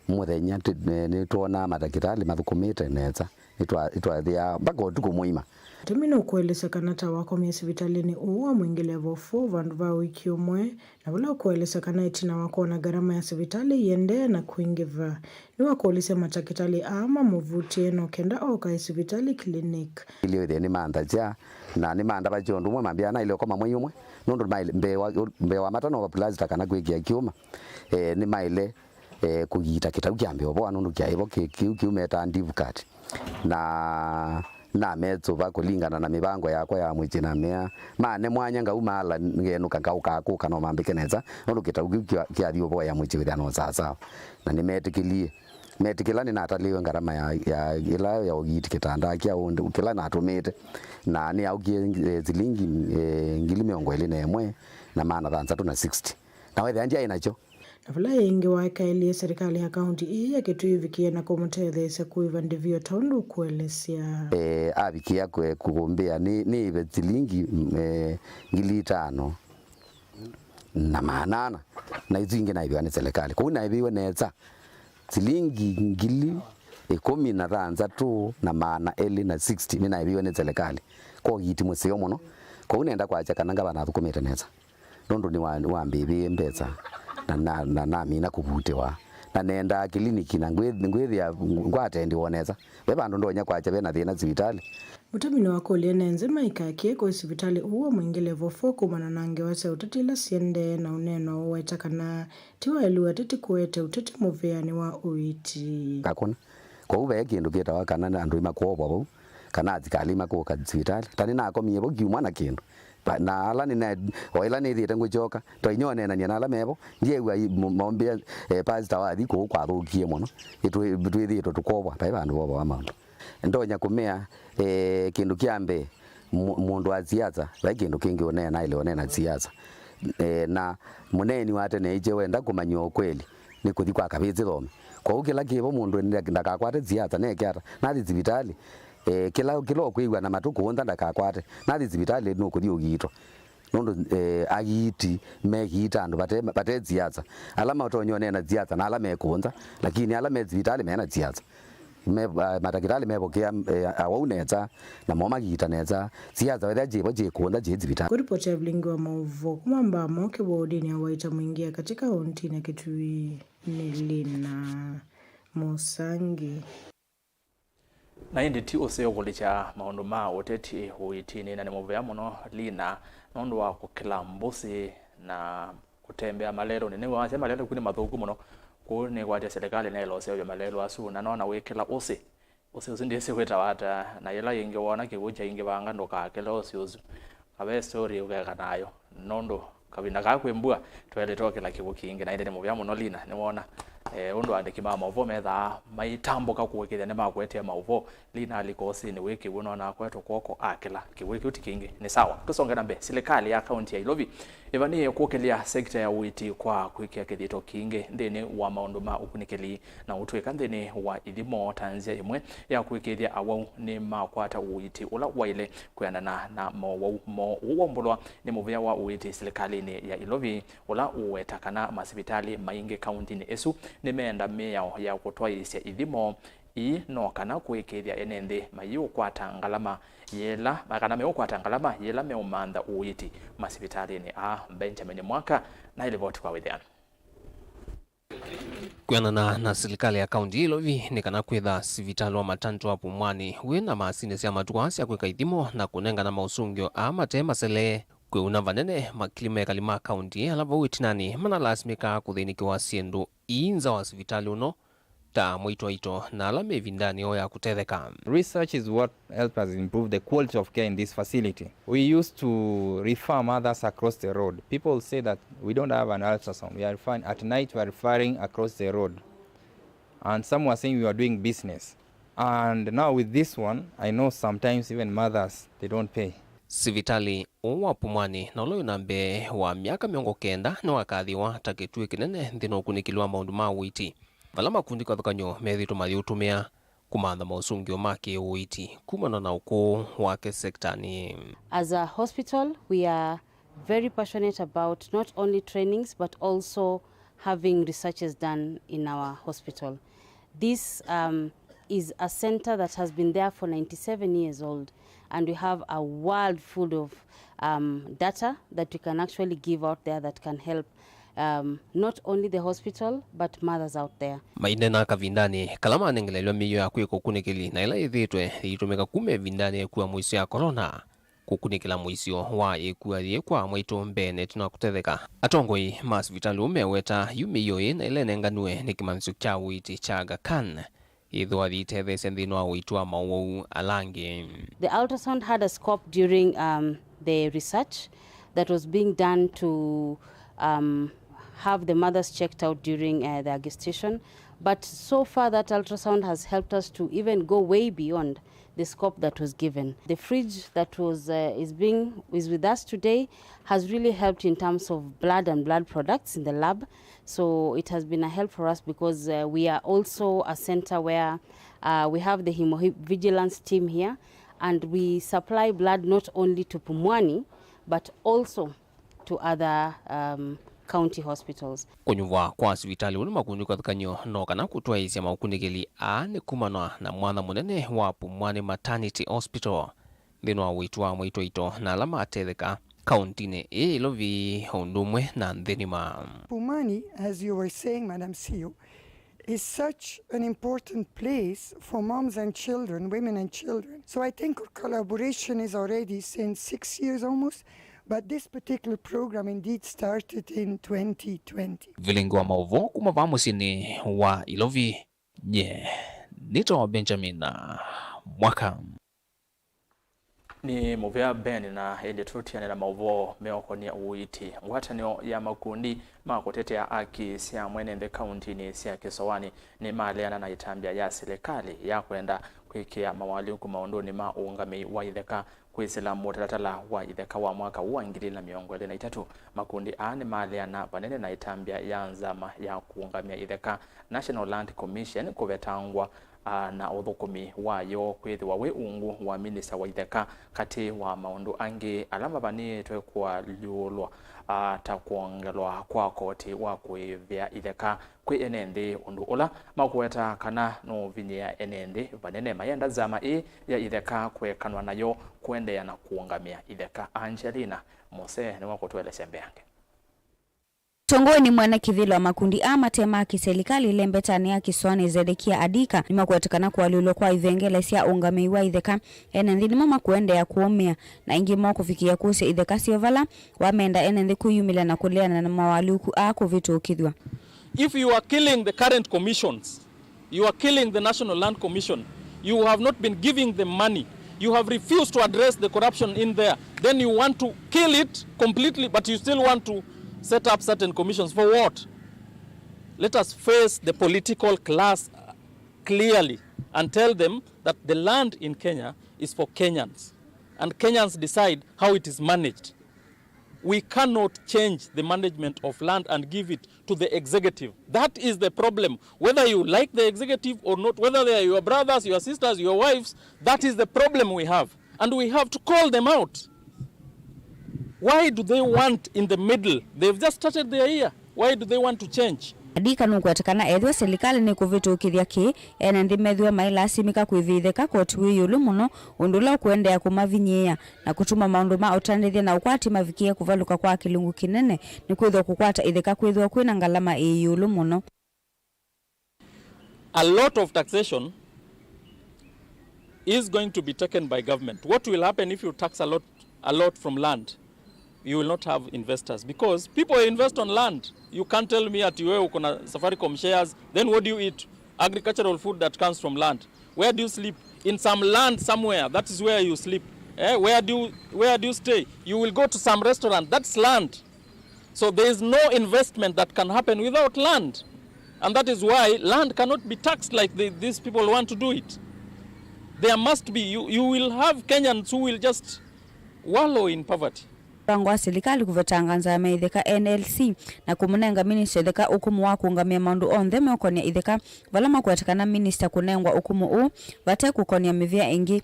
mũthenya tĩ- nĩ- nĩtwonaa matakĩtalĩ mathũkũmĩte nesa. Nĩtwa- nĩtwathĩaa mpaka ũtukũ mũima. Mũtemi nũkũelesya kana ta wakomie sivitalĩnĩ ũũ wa Mwingĩ Level four vandũ va wiki ũmwe, na vala ũkũelesya kana ĩtina wa kwona ngarama ya sivitalĩ iendee na kwingĩva, nĩwakũlĩsye matakĩtalĩ aa mamũvutĩe no kenda ooka ĩsivitalĩ clinic. Ilĩ wĩthĩe nĩmanthasya na nĩmandavasya ũndũ ũmwe, mambĩa naĩle ũkoma mwei ũmwe nũndũ maĩle- mbee wa- mbee wa matanova plasta kana kwĩkĩa kyũma, eh, nĩmaĩle eh, kũgiita kĩtau kya mbee ũvoa nũndũ kyaĩ vo kĩ- kĩu kĩu metaa ndivu kati. Na namesũva kũlingana na mĩvango yakwa ya mũsyĩ, namea mane mwanya ngauma ala ngenũka ngaũkaa kũka no mambĩke nesa nũndũ kĩtau kĩu kya- kyathi ũvoea mũsyĩ wĩthĩa no sawasawa. Na nĩmetĩkĩlie. Metĩkĩla nĩnatalĩwe ngarama ya, ya ĩla ya ũgiiti kĩtandaa kya ũndũ kĩla natũmĩte. Na nĩyaũkie eh, silingi eh, ngili mĩongo ĩlĩ na ĩmwe na maana thanthatũ na sixty. Na wethĩa ndyaĩ nakyo. Na vala ĩngĩ waekaĩlĩe serikali ya kaunti ĩĩ ya Kitui ĩvikĩe na kũmũtetheesya kũĩva ndĩvi o ta ũndũ ũkũelesya. Eh, avikĩa kwe- kũkũmbĩa nĩ- nĩĩve silingi mm, eh, ngili itano na maana ana, na isu ingĩ naĩvĩwa nĩ serikali. Kwoou naĩvĩwe nesa silingi ngili ĩkũmi na thanthatũ na maana elĩ na sixty nĩnaĩvĩwe nĩ serikali kwa ũgiiti mũseo mũno. Kwoou nenda kwasya kana ngavana athũkũmĩte nesa. Nũndũ nĩwambĩvĩie mbesa na, na, na namina kũvutĩwa. Na nendaa kiliniki na ngwĩ- ngwĩthĩa ngwatendiwa nesa. Ve vandũ ndonya kwakya vena thĩna sivitalĩ. Mũtemi nĩwakũlya ene nzĩ maikakĩe kwa sivitalĩ ũũ wa Mwingĩ Level four kumana na ngewa sya ũteti ila siendee na ũneena ũweta kana ti waĩlu ateti kũete ũteti mũvĩanĩ wa ũiiti. Kakũna. Kwoou ve kĩndũ kĩtawa kana andũ nĩmakwovwa vau. Kana asikalĩ makũka sivitalĩ. Ta nĩnakomie vo kyumwa na kĩndũ. Pa- Na ala nĩna- o ĩla nĩthĩte ngũkyoka, twainyooneenania na ala mevo, ndyew'a i- mo- mombĩa eh, pasita wathi kũu kwathũkie mũno. Ĩtwĩ- twĩthĩĩtwe tũkovwa, vai vandũ vova wa maũndũ. Ndonya kũmea eh, kĩndũ kya mbee, mũ- mũndũ wa siasa, vai kĩndũ kĩngĩ ũneena aĩle ũneena siasa. Eh, na mũneeni wa tene ĩkye wenda kũmanya ũkweli, nĩ kũthi kwa kavĩsĩ thome. Kwoou kĩla kĩvo mũndũ nda- ndakakwate siasa, neke ata? Nathi sivitalĩ, eh, kĩla kĩla ũkwĩw'a na matũ kũũntha ndakakwate. Nathi sivitalĩ nũkũthi ũgiitwa. Nũndũ eh, agiiti megiita andũ vate, vate siasa. Ala matonya ũneena siasa na ala me kũũntha, lakini ala me sivitalĩ mena siasa. Me- ah, matakĩtalĩ mevokea eh, awau nesa, namo magiita nesa. Siasa wethĩa jĩvo jĩ kũũntha jĩ sivitalĩ. Kũripoti ya vilingi wa maũvoo kuma Mbamo kĩwodinĩ ya Waita Mwingĩ ya katĩ kaũntinĩ ya Kitui nĩ Lina Mũsangi. Na ĩndĩ ti ũseo kũlikya maũndũ ma ũteti ũitinĩ, na nĩ mũvea mũno Lina nũndũ wa kũkĩla mbũsĩ na kũtembea malelũnĩ. Nĩwasya malelũ kũ nĩ mathũku mũno, kũu nĩkwatya silikalĩ nĩyaĩle ũseũvya malelũ asu, na nona wĩkĩla ũsĩ, ũsĩ ũsu ndĩsĩ wĩtawa ata, na yĩla yĩngĩ woona kĩw'ũ kyaingĩvanga ndũkakĩle ũsĩ ũsu. Kave story ũkeka nayo, nũndũ kavinda kaa kwĩ mbua, twaĩlĩte ũkĩla kĩw'ũ kĩngĩ. Na ĩndĩ nĩ mũvea mũno Lina, nĩwona eh, ũndũ andĩki ma maũvoo methaa maitambũka kũĩkĩĩthya nĩmakwetee maũvoo. Lina alika ũsĩnĩ wĩ kĩw'ũ nona akwetwe kw'oko akĩla kĩw'ũ kĩu ti kĩngĩ. Nĩ sawa, tũsonge na mbee. Silikalĩ ya kaunti ya Ilovi ĩvanĩĩe kũkĩlya sekita ya ũiiti kwa kwĩkĩa kĩthito kingĩ nthĩnĩ wa maũndũ ma ũkunĩkĩli. Na ũtw'ĩka nthĩnĩ wa ithimo ta nzĩa ĩmwe ya kũĩkĩĩthya awau nĩmakwata ũiiti ũla waĩle kwĩanana na mowau moo. Ũu waumbũlwa nĩ mũvĩa wa ũiiti silikalĩnĩ ya Ilovi, ũla ũweta kana masivitalĩ maingĩ kauntinĩ ĩsu nĩmeenda mĩao ya kũtwaĩĩsya ithimo ii no kana kũĩkĩĩthya ene nthĩ mayĩũkwata ngalama yĩla, kana meũkwata ngalama yĩla meũmantha ũiiti masivitalĩnĩ aa. Benjamin Mwaka na ĩlivoti kwa wĩthĩano. Kwĩanana na silikalĩ ya kaunti ya Ilovi, nĩ kana kwĩtha sivitalĩ wa Matantu wa Pumwani wĩ na masinĩ sya matukũ aa sya kwĩka ithimo na kũnengana maũsũngĩo aa mate maselee Kwĩuna vanene makili ma ekali ma kaunti ala vau ĩtinanĩ manalasimĩkaa kũthĩnĩkĩwa syĩndũ ii nza wa sivitalĩ ũno, ta mwaitũ aito na ala me ĩvindanĩ yoo ya kũtetheka. Research is what help us improve the quality of care in this facility. We used to refer mothers across the road. People say that we don't have an ultrasound. We are referring, at night we are referring across the road. And some were saying we were doing business. And now with this one, I know sometimes even mothers, they don't pay. Sivitalĩ ũũ wa Pumwani na ũla wĩ na mbee wa myaka mĩongo kenda nĩwakathĩwa ta kĩtuĩ kĩnene nthĩnĩ wa ũkunĩkĩli wa maũndũ ma ũiiti, vala makundi kĩvathũkany'o methĩĩtwe mayĩũtũmĩa kũmantha maũsũngĩo ma kĩ-ũiiti kumana na ũkũũ wake sektanĩ. As a hospital, we are very passionate about not only trainings but also having researches done in our hospital. This, um, is a center that has been there for ninety-seven years old, and we have a world full of, um, data that we can actually give out there that can help, um, not only the hospital but mothers out there. Mainena kavindanĩ kala manengeleelw'a mĩio ya kwĩka ũkunĩkĩli na ĩla yĩthĩĩtwe yĩitũmĩka kuma ĩvindanĩ ya ĩkua mũisyo ya corona, kũkunĩkĩla mũisyo wa ĩkua yĩĩ kwa mwaitũ mbeenĩ ĩtina wa kũtetheka. Atongoi ma sivitalĩ ũũ meweta yu mĩio ĩĩ na ĩla ĩnenganiwe nĩ kĩmanyĩsyo kya ũiiti kya Aga Khan yĩthĩwa yĩitetheesya nthĩnĩ wa ũiiti wa maũwau ala angĩ. The ultrasound had a scope during, um, the research that was being done to, um, have the mothers checked out during, uh, their gestation. But so far that ultrasound has helped us to even go way beyond the scope that was given. The fridge that was, uh, is being, is with us today has really helped in terms of blood and blood products in the lab. So it has been a help for us because, uh, we are also a center where, uh, we have the hemovigilance team here, and we supply blood not only to Pumwani but also to other, um, county hospitals. Kũnyuvwa kwa sivitalĩ ũũ nĩ makundi kĩvathũkany'o no kana kũtwaĩĩsya maũkunĩkĩli aa nĩ kumanwa na mwanya mũnene wa Pumwani Maternity Hospital nthĩnĩ wa ũiiti wa mwaitũ aito na ala matetheka kauntinĩ ĩĩ Ilovi o ũndũ ũmwe na nthĩ ng'ima. Pumwani, as you were saying, Madam C E O, is such an important place for moms and children, women and children. So I think our collaboration is already since six years almost, but this particular program indeed started in twenty twenty. Vilingi wa maũvoo kuma vaa mũsyĩnĩ wa Ilovi, nye nĩtawa Benjamin Mwaka. Nĩ mũvea Ben, na ĩndĩ tũtianĩla maũvoo meũkonia ũiiti. Ngwatanĩo ya makundi ma kũtetea aki sya mwene nthĩ kauntinĩ sya Kĩsoanĩ nĩmaleana na ĩtambya ya silikalĩ ya kwenda kwĩkĩa mawalyũku maũndũnĩ ma ũũngamĩi wa itheka kwĩsĩla mũtalatala wa itheka wa mwaka ũũ wa ngili ilĩ na mĩongo ĩlĩ na itatũ. Makundi aa nĩmaleana vanene na ĩtambya ya nzama ya kũũngamya itheka, National Land Commission, kũvetangwa aa, na ũthũkũmi wayo kwĩthĩwa wĩ ungu wa minista wa itheka, katĩ wa maũndũ angĩ ala mavanĩtwe kũalyũlwa, aa, ta kwongelwa kwa koti wa kũĩvĩa itheka kwĩ ene nthĩ, ũndũ ũla makũweta kana nũũvinyĩĩa ene nthĩ vanene mayenda nzama ĩĩ ya itheka kũekanwa nayo kũendeea na kũũngamĩa itheka. Angelina Mose nĩwakũtũelesya mbeange. Atongoi nĩ mwene kĩvĩla wa makundi aa mate ma kĩselikalĩ ĩlembetanĩ ya Kĩsoanĩ Zedekia Adika nĩmakwetĩkana kũalyũlwa kwa ivengele sya ũngamĩi wa itheka. Ene nthĩ nĩmo makũendeea kũũmĩa, na aingĩ moo kũvikĩĩa kũsya itheka syoo vala wamenda ene nthĩ kwĩyumĩlya na kũleana na mawalyũku aa kũvĩtũkĩthw'a. If you are killing the current commissions, you are killing the National Land Commission. You have not been giving them money. You have refused to address the corruption in there. Then you want to kill it completely, but you still want to set up certain commissions. For what? Let us face the political class clearly and tell them that the land in Kenya is for Kenyans, and Kenyans decide how it is managed. We cannot change the management of land and give it to the executive. That is the problem. Whether you like the executive or not, whether they are your brothers, your sisters, your wives, that is the problem we have. And we have to call them out. Why do they want in the middle? They've just started their year. Why do they want to change? Adika nũkwetĩkana ethĩwa silikalĩ nĩkũvĩtũkĩthya kĩĩ, ene nthĩ methĩwa mailasimĩka kwĩvĩa itheka koti wĩ ĩũlũ mũno, ũndũ ũla ũkũendeea kũmavinyĩĩa na kũtuma maũndũ ma ũtandĩthya na ũkwati mavikĩe kũvalũka kwa kĩlungu kĩnene, nĩkwĩthĩwa kũkwata itheka kwĩthĩwa kwĩ na ngalama ĩ ĩũlũ mũno. A lot of taxation is going to be taken by government. What will happen if you tax a lot, a lot from land? You will not have investors because people invest on land. You can't tell me ati wewe uko na Safaricom shares, then what do you eat? Agricultural food that comes from land. Where do you sleep? In some land somewhere, that is where you sleep. Eh? Where do you, where do you stay? You will go to some restaurant, that's land. So there is no investment that can happen without land. And that is why land cannot be taxed like the, these people want to do it. There must be, you, you will have Kenyans who will just wallow in poverty. Mũvango wa silikalĩ kũvetanga nzama ya itheka N L C na kũmũnenga minista itheka ũkũmũ wa kũũngamĩa maũndũ onthe meũkonĩa itheka, vala makwete kana minista kũnengwa ũkũmũ ũũ vate kũkonĩa mĩvĩa ĩngĩ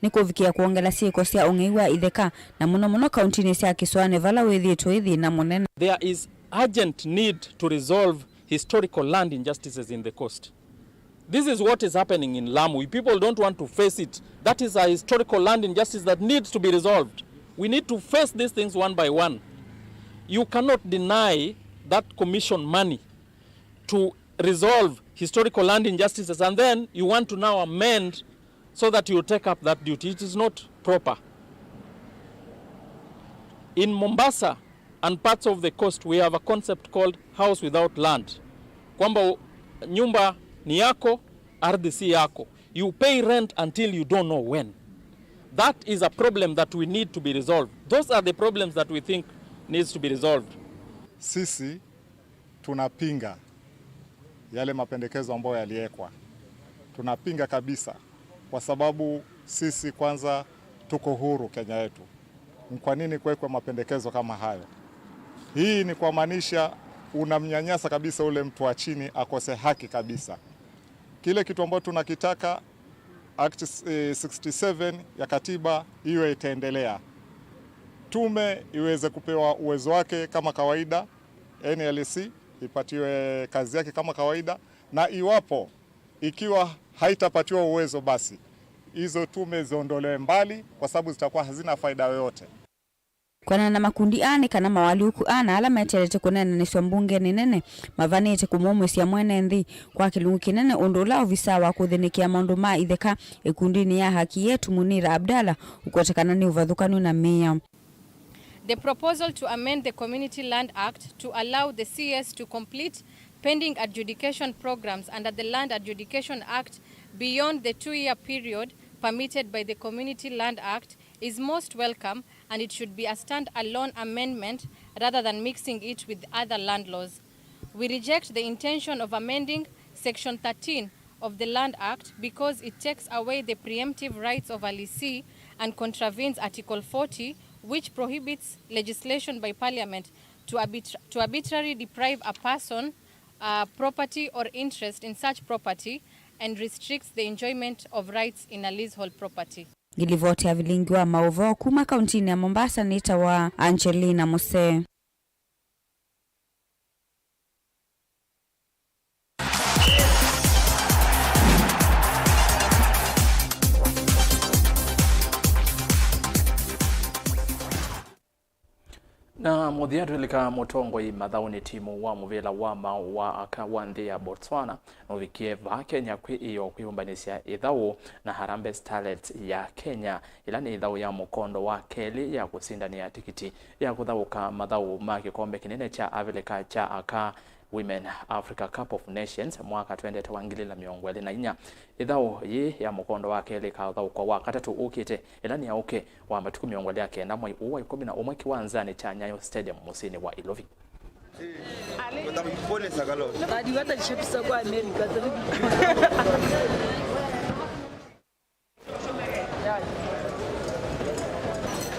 nĩ kũvikĩa kwongela syĩko sya ũng'ei wa itheka, na mũno mũno kauntinĩ sya kĩsũanĩ vala wĩthĩĩtwe wĩ thĩna mũnene. There is urgent need to resolve historical land injustices in the coast. This is what is happening in Lamu. People don't want to face it. That is a historical land injustice that needs to be resolved. We need to face these things one by one. You cannot deny that commission money to resolve historical land injustices, and then you want to now amend so that you take up that duty. It is not proper. In Mombasa and parts of the coast, we have a concept called house without land, kwamba u-, nyumba ni yako, ardhi si yako. You pay rent until you don't know when. That is a problem that we need to be resolved. Those are the problems that we think needs to be resolved. Sisi tunapinga yale mapendekezo ambayo yaliwekwa. Tunapinga kabisa, kwa sababu sisi kwanza tuko huru Kenya yetu. Ni kwa nini kuwekwe mapendekezo kama hayo? Hii ni kumaanisha unamnyanyasa kabisa ule mtu wa chini akose haki kabisa. Kile kitu ambacho tunakitaka, Act, eh, sixty-seven ya katiba, hiyo itaendelea. Tume iweze kupewa uwezo wake kama kawaida, N L C ipatiwe kazi yake kama kawaida, na iwapo, ikiwa haitapatiwa uwezo, basi hizo tume ziondolewe mbali, kwa sababu zitakuwa hazina faida yoyote. Kũenana na makundi aa nĩ kana mawalyũku ana ala meteelete kũneenanĩsw'a mbungenĩ nene mavanĩte kũmũmwĩsya mwene nthĩ kwa kĩlungu kĩnene ũndũ ũla ovisaa wa kũthĩnĩkĩa maũndũ ma itheka ĩkundinĩ ya Haki Yetu Munir Abdallah ũkwetekana nĩ ũvathũkanu na mĩao. The proposal to amend the Community Land Act to allow the C S to complete pending adjudication programs under the Land Adjudication Act beyond the two-year period permitted by the Community Land Act is most welcome, and it should be a stand-alone amendment rather than mixing it with other land laws. We reject the intention of amending Section thirteen of the Land Act because it takes away the preemptive rights of a lessee and contravenes Article forty, which prohibits legislation by Parliament to arbitra-, to arbitrarily deprive a person, uh, property or interest in such property and restricts the enjoyment of rights in a leasehold property. Ngilivoti ya vilingi wa maũvoo kuma kauntinĩ ya Mombasa nĩtawa Angelina Musee. Na mũthya twĩlika mũtongoi mathaũnĩ, timu wa mũvĩla wa maũ wa aka wa nthĩ ya Botswana nũvikie vaa Kenya kwĩ ĩoo kwĩyũmbanĩsya ĩthaũ na Harambee Starlets ya Kenya, ĩla nĩ ĩthaũ ya mũkondo wa kelĩ ya kũsindanĩa tikiti ya kũthaũka mathaũ ma kĩkombe kĩnene kya Avilika kya aka Women Africa Cup of Nations mwaka twendete wa ngili na mĩongo ĩlĩ na inya. Ĩthaũ yĩĩ ya mũkondo wa kelĩ ĩkathaũkwa wa katatũ ũkĩte, ĩla nĩ yaũke wa matukũ mĩongo ĩlĩ na kenda mwei ũũ wa ĩkũmi na ũmwe kĩwanzanĩ kya Nyayo Stadium mũsyĩnĩ wa Ilovi.